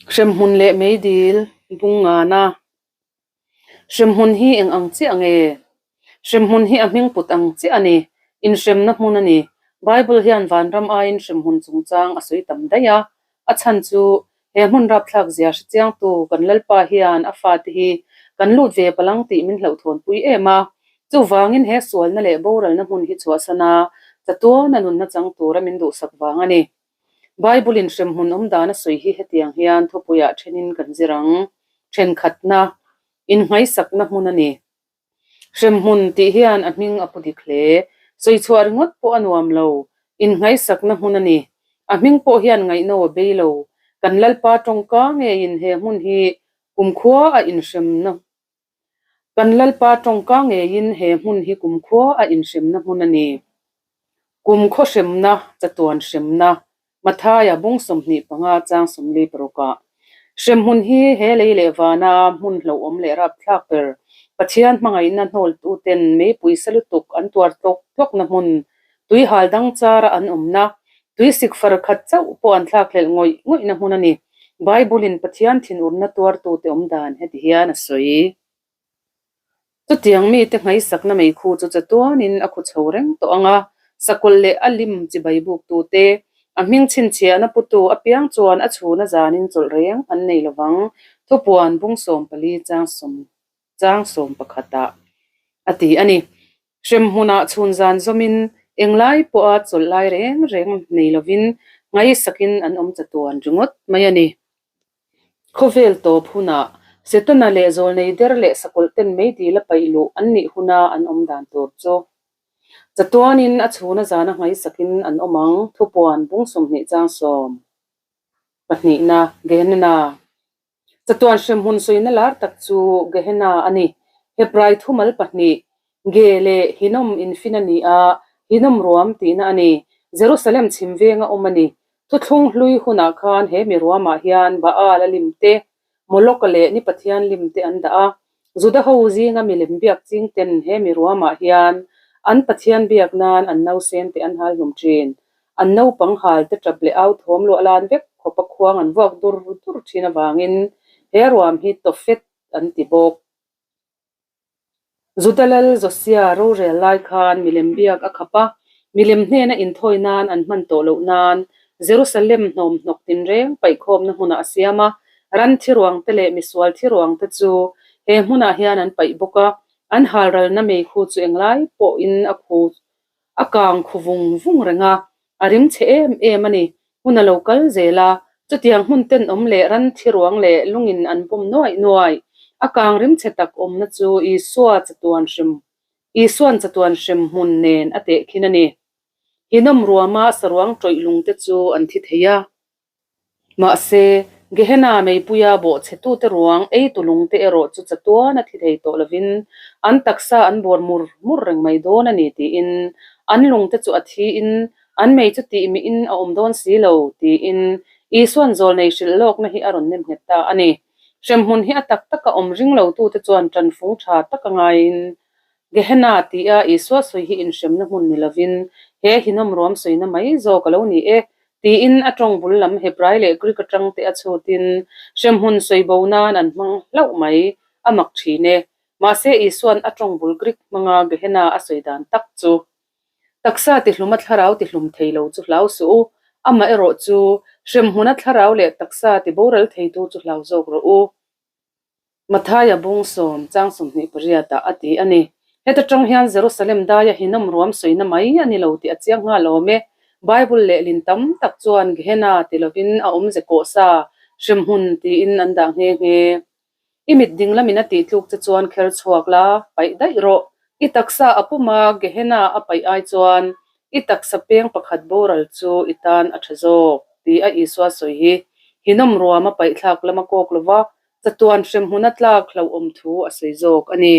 Hremhmun leh meidil bung ngana. Hremhmun hi eng ang chiah nge? Hremhmun hi a hming put ang chiah a ni. Inhremna hmun a ni. Bible hian vanram aiin hremhmun chungchang a sawi tam daih a. A chhan chu he hmun rapthlak zia hre chiangtu kan Lalpa hian a fate hi kan lut ve palang tih min hlauhthawnpui em a. Chuvangin he sualna leh boralna hmun hi chhuahsan a, chatuana nunna chang tura min duhsak vang a ni. Bible-in hremhmun awm dan a sawi hi hetiang hian thupuiah thenin kan zir ang. Thenkhatna, innghaisakna hmun a ni. Hremhmun tih hian a hming a pu dik hle. Sawi chhuah ringawt pawh a nuam lo. Innghaisakna hmun a ni. A hming pawh hian ngaihno a bei lo. Kan Lalpa tawngka ngeiin he hmun hi kumkhua a inhremna Kan Lalpa tawngka ngeiin he hmun hi kumkhua a inhremna hmun a ni. Kumkhaw hremna, chatuan hremna, Mathaia bung 25 chang 46 ah. Hremhmun hi he lei leh vana hmun hlauhawm leh rapthlak ber, Pathian hmangaihna hnawltuten meipui sa lutuk an tuar tlawk tlawkna hmun, tuihal dang chara an awmna, tuisik far khat chauh pawh an thlakhlelh ngawih ngawihna hmun a ni. Bible-in Pathian thinurna tuartute awm dan heti hian a sawi. Chutiang mite nghaisakna meikhu chu chatuanin a khu chho reng tawh ang a, sakawlh leh a lim chibai buktute, a hming chhinchhiahna putu apiang chuan a chhuna zanin chawlh reng an nei lovang, thupuan bung 14 chang sawm chang sawm pakhatah a ti a ni. Hremhmunah chhun zan zawmin englai pawha chawlh lai reng reng nei lovin ngaisakin an awm chatuan ringawt mai a ni. Khawvel tawp hunah Setana leh zawlnei der leh sakawlh ten meidil a paih luh an nih huna an awm dan tur chu chatuanin a chhuna zana ngaisakin an awm ang, thupuan bung 20 chang sawm pahnihna Gehenna. Chatuan hremhmun sawina lar tak chu Gehenna a ni. Hebrai thumal pahnih, Ge leh Hinnom infin a ni a, Hinnom ruam tihna a ni. Jerusalem chhim venga awm a ni. Thuthlung hlui hunah khan he mi ruamah hian Baal a lim te, Moloch leh ni pathian lim te an dah a. Juda ho zinga milem biak ching ten he mi ruamah hian an pathian biak nan an nausen te an hal hlum thin. An naupang hal te tap leh au thawm luah lan vek khawp a khuang an vuak dur dur thin avangin he ruam hi Tophet an ti bawk. Juda lal Josia rorel lai khan milem biak a khap a, milem hnena inthawi nan an hman tawh loh nan Jerusalem hnawm hnawk tinreng paihkhawmna hmunah a siam a, ran thiruang te leh misual thiruang te chu he hmunah hian an paih bawk a, an halralna meikhu chu englai pawhin a khu a kang khu vung vung reng a, a rim chhe em em a ni. Hun a lo kal zel a, chutiang hmun tenawm leh ran thiruang leh lungin an bawm nuaih nuaih. A kang rim chhe tak awmna chu Isua chatuan hrem Isuan chatuan hrem hmun nen a tehkhin a ni. Hinawm ruama saruang tawih lungte chu an thi thei a. Mahse, Gehenna meipuia bawhchhetute ruang eitu lungte erawh chu chatuan a thi thei tawh lovin an taksa an bawr mur mur reng mai dawn a ni tiin an lungte chu a thiin an mei chu tihmihin a awm dawn si lo tiin Isuan zawlnei hrilh lawkna hi a rawn nem nghet ta a ni. Hremhmun hi a tak taka awm ring lotute chuan ṭanfung ṭha taka ngaiin Gehenna tia Isua sawi hi inhremna hmun ni lovin he hinawm ruam sawina mai zawk a lo ni e tiin a tawng bul lam Hebrai leh Greek atang te a chhutin hremhmun sawi bo nan an hmang hlauh mai a mak thin e. Mahse Isuan a tawng bul Greek hmanga Gehenna a sawi dan tak chu taksa tihluma thlarau tihlum thei lo chu hlau suh u, amaherawh chu hremhmuna thlarau leh taksa tiboral theitu chu hlau zawk rawh u. Mathaia bung sawm chang 28 ah a ti a ni. Heta tang hian Jerusalem daia hinawm ruam sawina mai a ni lo tih a chiang nghal awm e. Bible lehlin tam tak chuan Gehenna ti lovin a awmze kawh sa hremhmun tiin an dah nghe nghe. I mit ding lamin a tih tluk che chuan kher chhuak la, paih daih rawh. I taksa a puma Gehenna a paih ai chuan i taksa peng pakhat boral chu i tan a tha zawk, ti a Isua sawi hi hinawm ruam a paihthlak lama kawk lova chatuan hremhmun a tlak hlauhawm thu a sawi zawk a ni.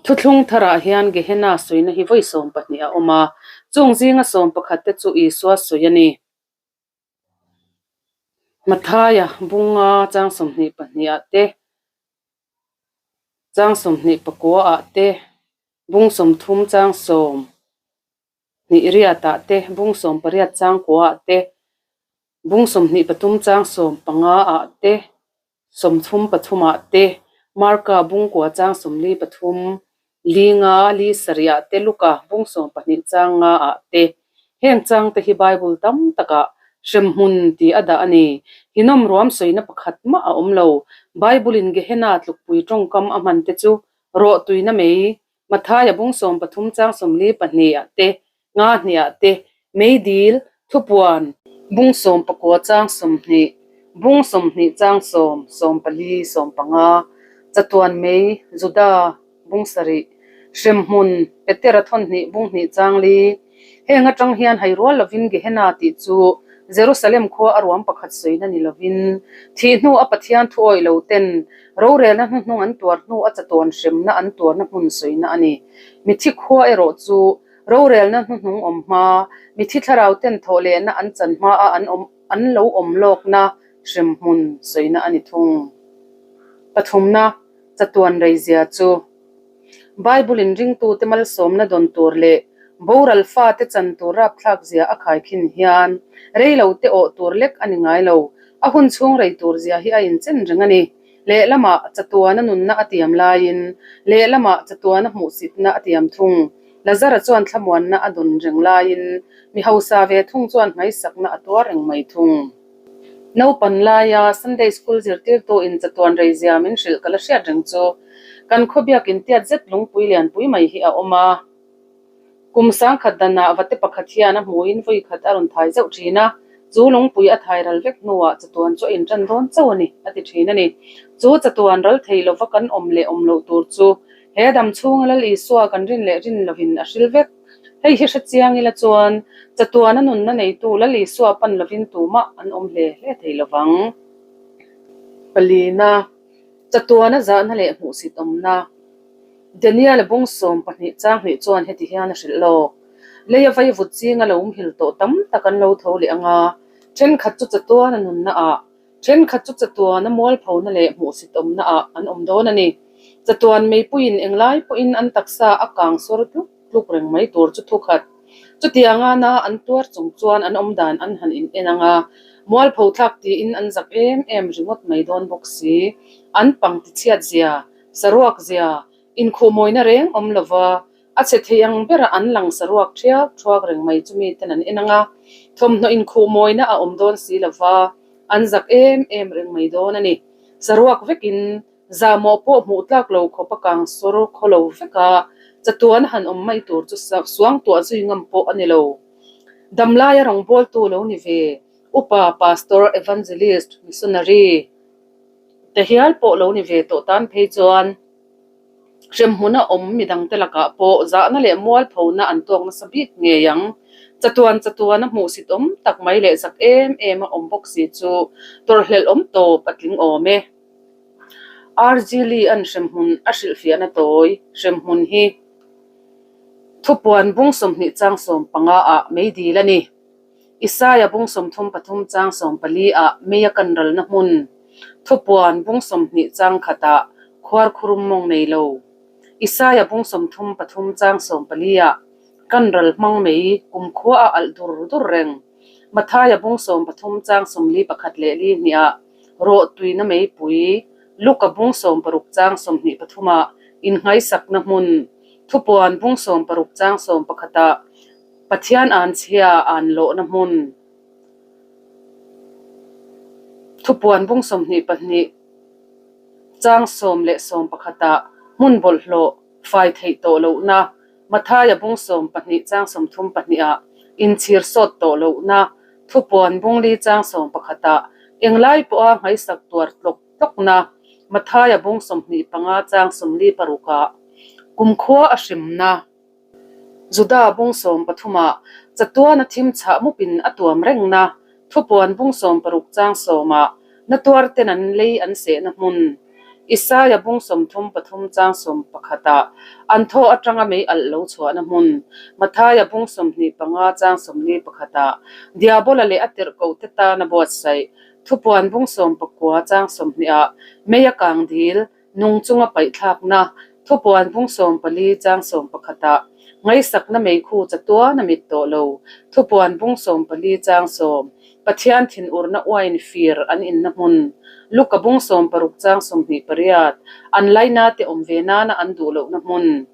Thuthlung tharah hian Gehenna sawina hi vawi 12 a awm a, chung zinga 11 te chu Isua sawi a ni. Mathaia bunga chang 22 ah te, chang 29 ah te, bung 30 chang sawm hnih riatah te, bung 18 chang kuaah te. Bung 23 chang 15 ah te, 33 ah te, Marka bung kua chang 43, li nga, li sarih ah te, Luka bung 12 chang nga ah te. Heng chang te hi Bible tam takah hremhmun ti a dah a ni. Hinawm ruam sawina pakhat mah a awm lo. Bible in Gehenna tlukpui tawngkam a hman te chu rawhtuina mei Mathaia bung 13 chang 42 ah te, nga hnih ah te, meidil, thupuan, bung 19 chang 20, bung 20 chang 10, 14, 15, chatuan mei, Juda, bung sarih, hremhmun, Petera thawnhnih bung hnih chang li. Heng atang hian hai rual lovin Gehenna tih chu Jerusalem khua a ruam pakhat sawina ni lovin, thih hnu a Pathian thu awih lo ten rorelna hnuhnung an tuar hnu a chatuan hremna an tuarna hmun sawina a ni. Mithi khua erawh chu rorelna hnuhnung awm hma, mithi thlarau ten thawh lehna an chan hma a an awm an lo awm lawkna hremhmun sawina a ni thung. Pathumna, chatuan reizia chu. Bible in ringtute malsawmna dawn tur leh boral fate chan tur rapthlak zia a khaikhin hian rei lo te awh tur lek a ni ngai lo. A hun chhung rei tur zia hi a inchen reng a ni. Lehlamah chatuana nunna a tiam laiin lehlamah chatuana hmuhsitna a tiam thung. Lazara chuan thlamuanna a dawn reng laiin mi hausa ve thung chuan hmaisakna a tuar reng mai thung. Naupan laia Sunday School zirtirtu in chatuan reizia min hrilh ka la hriat reng chu kan khawbiak intiat zet lungpui lianpui mai hi a awm a. Kum sangkhat danah vate pakhat hian a hmuin vawi khat a rawn thai zauh thin a, chu lungpui a thai ral vek hnuah chatuan chu a intan dawn chauh a ni, a ti thin a ni. Chu chatuan ral thei lova kan awm leh awm loh tur chu he dam chhunga Lal Isua kan rin leh rin lovin a hril vek. Hei hi hre chiang ila chuan chatuana nunna neitu Lal Isua pan lovin tumah an awm hle hle thei lovang. Palina, Chatuana zahna leh hmuhsit awmna. Daniel a bung 12 chang hnih chuan heti hian a hrilh lawk. Lei a vaivut zinga lo umhil tawh tam tak an lo tho leh ang a, thenkhat chu chatuana nunna ah, thenkhat chu chatuana mualphona leh hmuhsit awmna ah an awm dawn a ni. Chatuan meipuiin englai pawhin an taksa a kang sawr tluk tluk reng mai tur chu thukhat. Chutianga na an tuar chung chuan an awm dan an han in en ang a, mualpho thlak tiin an zak em em ringawt mai dawn bawk si. An pang tichhiat zia, saruak zia, inkhuhmawina reng awm lova a chhe thei ang bera an lang saruak thiak thuak reng mai chu miten an en ang a, thawmhnaw inkhuhmawina a awm dawn si lova an zak em em reng mai dawn a ni. Saruak vekin Zahmawh pawh hmuh tlak lo khawp a kang sawr khaw lo vek a, chatuan han awm mai tur chu suang tuah zui ngam pawh a ni lo. Damlaia rawngbawltu lo ni ve, upa, pastor, evangelist, missionary te hial pawh lo ni ve tawh tan phei chuan hremhmuna awm midangte lakah pawh zahna leh mualphona an tawk nasa bik ngei ang. Chatuan chatuan a hmuhsit awm tak mai leh zak em em a awm bawk si chu tawrhhlelh awm tawp a tling awm e. RG Lee an hremhmun a hrilhfiahna tawi hremhmun hi thupuan bung 20 chang 15 ah meidil a ni. Isaia bung 33 chang 14 ah mei a kan ralna hmun, thupuan bung 20 chang khatah khuarkhurum mawng nei lo. Isaia bung 33 chang 14 ah kan ral hmang mei kumkhua a alh dur dur reng. Mathaia bung 13 chang 41 leh li hnih ah rawhtuina meipui, Luka bung 16 chang 23 ah innghaisakna hmun, Thupuan bung 16 chang 11 ah Pathian an chhia an lawhna hmun, Thupuan bung 22 chang 10 leh 11 ah hmun bawlhhlawh fai theih tawh lohna, Mathaia bung 12 chang 32 ah inchhir sawt tawh lohna, Thupuan bung li chang 11 ah englai pawha nghaisak tuar tlawk tlawkna Mathaia bung 25 chang 46 ah kumkhua a hrimna Juda bung 13 ah chatuana thim chhah mupin a tuam rengna Thupuan bung 16 chang 10 ah na tuar ten an lei an sehna hmun Isaia bung 33 chang 11 ah an thaw atanga mei alh lo chhuahna hmun Mathaia bung 25 chang 41 ah Diabola leh a tirhkoh te tana buatsaih Thupuan bung 19 chang 20 ah mei a kang dil nung chunga paihthlakna Thupuan bung 14 chang 11 ah ngaisakna meikhu chatuan a mit tawh lo Thupuan bung 14 chang 10. Pathian thinurna uain fir an inna hmun, Luka bung 16 chang 28, an laina te awm ve nana an duh lohna hmun,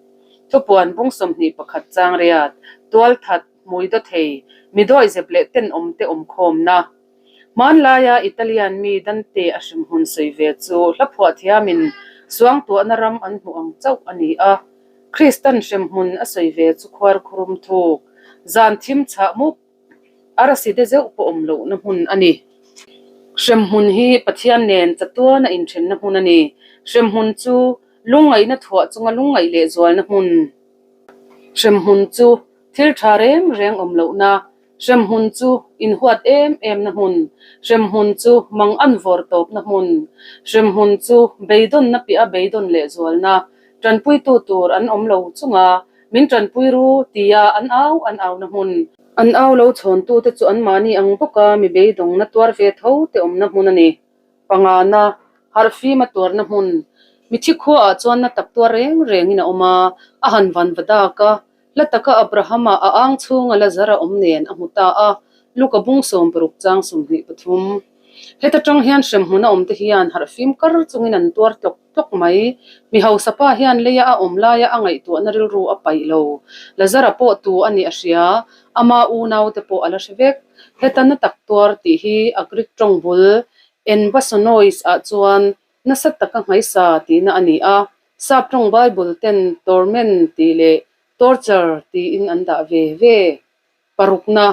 Thupuan bung 21 chang riat, tualthat, hmui dawthei, mi dawihzep leh tenawm te awmkhawmna. Hmanlaia Italian mi Dante a hremhmun sawi ve chu hla phuah thiamin suangtuahna ram an hmuh ang chauh a ni a. Kristan hremhmun a sawi ve chu khuarkhurum thuk, zan thim chhah mup, Arsi te zeuh pawh awm lohna hmun a ni. Hremhmun hi Pathian nen chatuana inthenna hmun a ni. Hremhmun chu lungngaihna thuah chunga lungngaih leh zualna hmun. Hremhmun chu thil tha reng reng awm lohna. Hremhmun chu inhuat em emna hmun. Hremhmun chu mang an vawr tawpna hmun. Hremhmun chu beidawnna piah a beidawn leh zualna. Tanpuitu tur an awm lo chunga Min tanpui ru, tia an au an auna hmun. An au lo chhawntute chu anmahni ang bawka mi beidawngna tuar ve tho te awmna hmun a ni. Pangana, harhfima tuarna hmun. Mithi khuaah chuan na tak tuar reng rengin a awm a, a han van va dak a. Hla taka Abrahama a ang chhunga Lazara awm nen a hmu ta a, Luka bung 60 chang 23. Heta tang hian hremhmun a awmte hian harhfim kar chungin an tuar tlawk tlawk mai. Mi hausa pa hian leia a awm laia a ngaihtuahna rilru a paih lo. Lazara pawh tu a nih a hria, ama unaute pawh a la hre vek. Heta na tak tuar tih hi a Greek tawng bul enbasonois ah chuan nasa taka nghaisa tihna a ni a, Sap tawng Bible ten torment tih leh torture tiin an dah ve ve. Parukna,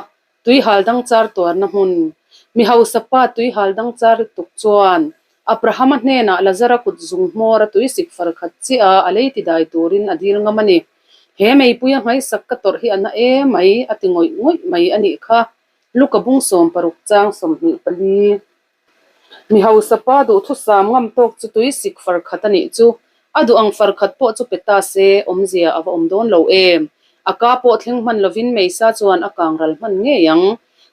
tuihal dang char tuarna hmun. Mi hausa pa tuihal dang char lutuk chuan Abrahama hnenah Lazara kut zung hmawr a tui sik far khat chiah a lei ti dai turin a dil ngam a ni. He meipuia hmaisak ka tawrh hi a na e mai a ti ngawih ngawih mai a nih kha. Luka bung 60 chang 24. Mi hausa pa duhthusam ngam tawk chu tui sik far khat a nih chu. A duh ang far khat pawh chu pe ta se, awmzia a va awm dawn lo em. A ka pawh thleng hman lovin Meisa chuan a kang ral hman ngei ang.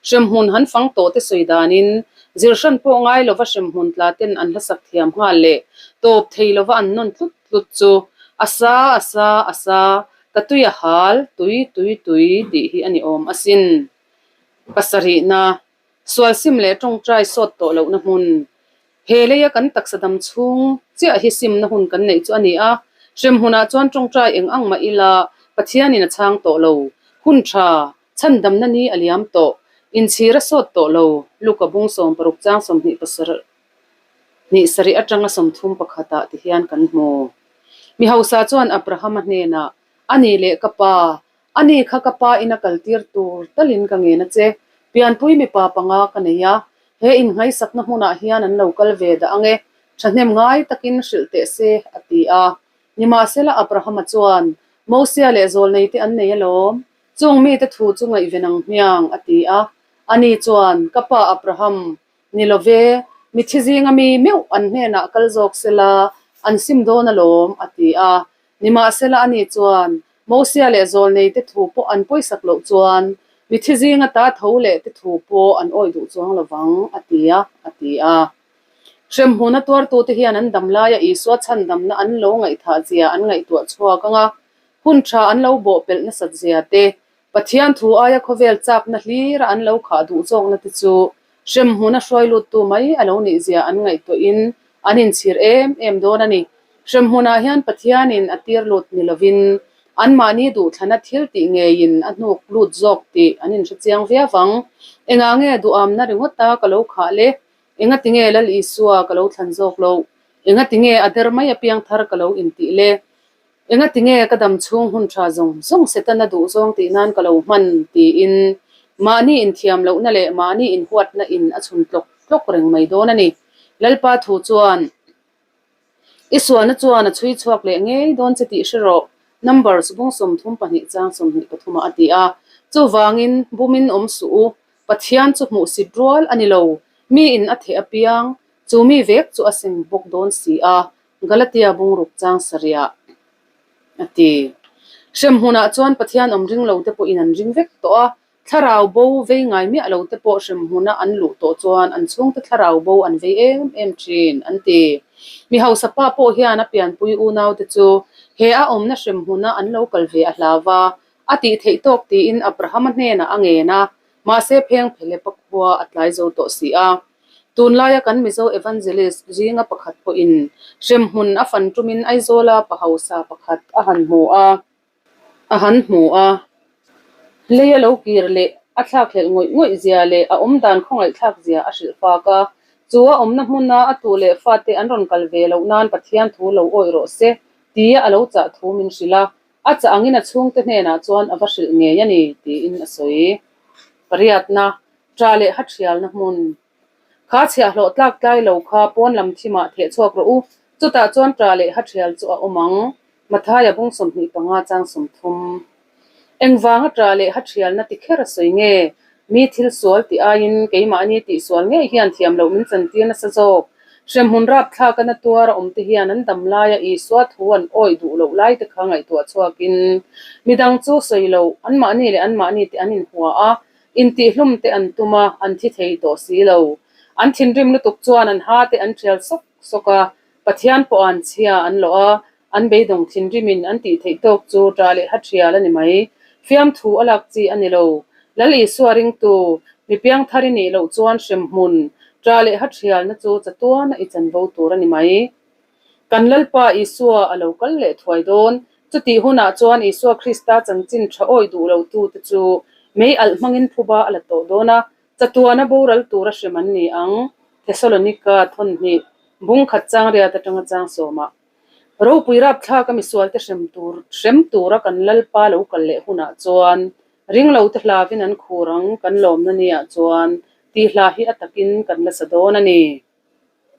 Hremhmun han fang tawh te sawi danin, zir hran pawh ngai lova hremhmun tla ten an hlasak thiam nghal leh tawp thei lova an nawn tlut tlut chu, A sa, a sa, a sa, ka tui a hal, tui, tui, tui tih hi a ni awm asin. Pasarihna. Sual sim leh tawngtai sawt tawh lohna hmun. He leia kan taksa dam chhung chiah hi simna hun kan neih chu a ni a. Hremhmunah chuan tawngtai eng ang mah ila Pathianin a chhang tawh lo. Hun tha, chhandamna ni a liam tawh. Inchhir a sawt tawh lo. Luka bung 60 chang 27 hnih sarih atanga 30 pakhatah ti hian kan hmu. Mi hausa chuan Abrahama hnenah, A ni leh ka pa, Ani kha ka pa in a kaltir tur talin ka ngen a che. Pianpui mipa panga ka nei a, he innghaisakna hmunah hian an lo kal ve dah ang e, thahnem ngai takin hrilh teh se, a ti a. Nimahsela Abrahama chuan, Mosia leh zawlneite an nei alawm, chung mite thu chu ngaihven ang hmiang, a ti a. Ani chuan, Ka pa Abraham, ni lo ve, mithi zinga mi meuh an hnenah kal zawk sela, an sim dawn alawm, a ti a. Nimahsela ani chuan, Mosia leh zawlneite thu pawh an pawisak loh chuan mithi zinga ta tho leh te thu pawh an awih duh chuang lo vang, a ti a, a ti a. Hremhmuna tuartute hian an dam laia Isua chhandamna an lo ngaihthah zia an ngaihtuah chhuak ang a, hun tha an lo bawhpelh nasat zia te, Pathian thu aia khawvel chakna hlira an lo khah duh zawkna te chu hremhmuna hruai luttu mai a lo nih zia an ngaihtuahin an inchhir em em dawn a ni. Hremhmunah hian Pathianin a tir lut ni lovin anmahni duhthlana thil tih ngeiin a hnuk lut zawk tih an inhre chiang viau ang. Engah nge duhamna ringawta ka lo khah le? Engatinge Lal Isua ka lo thlan zawk loh? Engatinge a der mai a piangthar ka lo intih le? Engatinge ka dam chhung hun tha zawng zawng Setana duh zawng tih nan ka lo hman? tiin mahni inthiam lohna leh mahni inhuatna in a chhun tlawk tlawk reng mai dawn a ni. Lalpa thu chuan I sualna chuan a chhui chhuak leh ngei dawn che tih hre rawh, Numbers bung 32 chang 23 ah a ti a. Chuvangin bumin awm suh u, Pathian chu hmuhsit rual a ni lo, miin a theh apiang, chu mi vek chu a seng bawk dawn si a, Galatia bungruk chang sarihah a ti. Hremhmunah chuan Pathian awm ring lo te pawhin an ring vek tawh a, thlarau bo vei ngai miah lo te pawh hremhmuna an luh tawh chuan an chhungte thlarau bo an vei em em thin, an ti. Mi hausa pa pawh hian a pianpui unaute chu he a awmna hremhmuna an lo kal ve a hlau va, a tih theih tawk tiin Abrahama hnenah a ngen a. Mahse pheng phelepa khua a tlai zo tawh si a. Tunlaia kan Mizo Evangelist zinga pakhat pawhin hremhmun a fan tumin Aizawla pa hausa pakhat a han hmu a. A han hmu a. Lei a lo kir leh a thlakhlelh ngawih ngawih zia leh a awmdan khawngaihthlak zia a hrilh fak a. Chu a awmna hmuna a tu leh fate an rawn kal ve loh nan Pathian thu lo awih rawh se tia a lo chah thu min hrilh a. A chah angin a chhungte hnenah chuan a va hrilh ngei a ni tiin a sawi. Pariatna, Ṭah leh ha ṭhialna hmun. Kha chhiahhlawh tlak tlai lo kha pawn lam thimah theh chhuak rawh u, chutah chuan ṭah leh ha ṭhial chu a awm ang. Mathaia bung 25 chang 30. Engvanga ṭah leh ha ṭhialna ti kher a sawi nge? Mi thil sual tih aiin keimahni tih sual ngei hian thiam loh min chantir nasa zawk. Hremhmun rapthlak a na tuar a awm te hian an dam laia Isua thu an awih duh loh lai te kha ngaihtuah chhuakin midang chu sawi loh anmahni leh anmahni te an inhua a, Intihhlum te an tum a, an thi thei tawh si lo. An thinrim lutuk chuan an ha te an thial sawk sawk a, Pathian pawh an chhia an lawh a, an beidawng thinrimin an tih theih tawk chu ṭah leh ha thial a ni mai. Fiamthu a lak chi a ni lo. Lal Isua ringtu, mi piangthar i nih loh chuan hremhmun, ṭah leh ha thialna chu chatuana i chanvo tur a ni mai. Kan Lalpa Isua a lo kal leh thuai dawn. Chutih hunah chuan Isua Krista chanchin tha awih duh lotute chu mei alh hmangin phuba a la tawh dawn a, chatuana boral tura hrem an ni ang. Thesalonika thawnhnih, bung khat chang riat atanga chang sawmah. Ropui rapthlaka misualte hrem tur hrem tura kan Lalpa lo kal leh hunah chuan ringlote hlavin an khur ang kan lawmna niah chuan tih hla hi a takin kan la sa dawn a ni.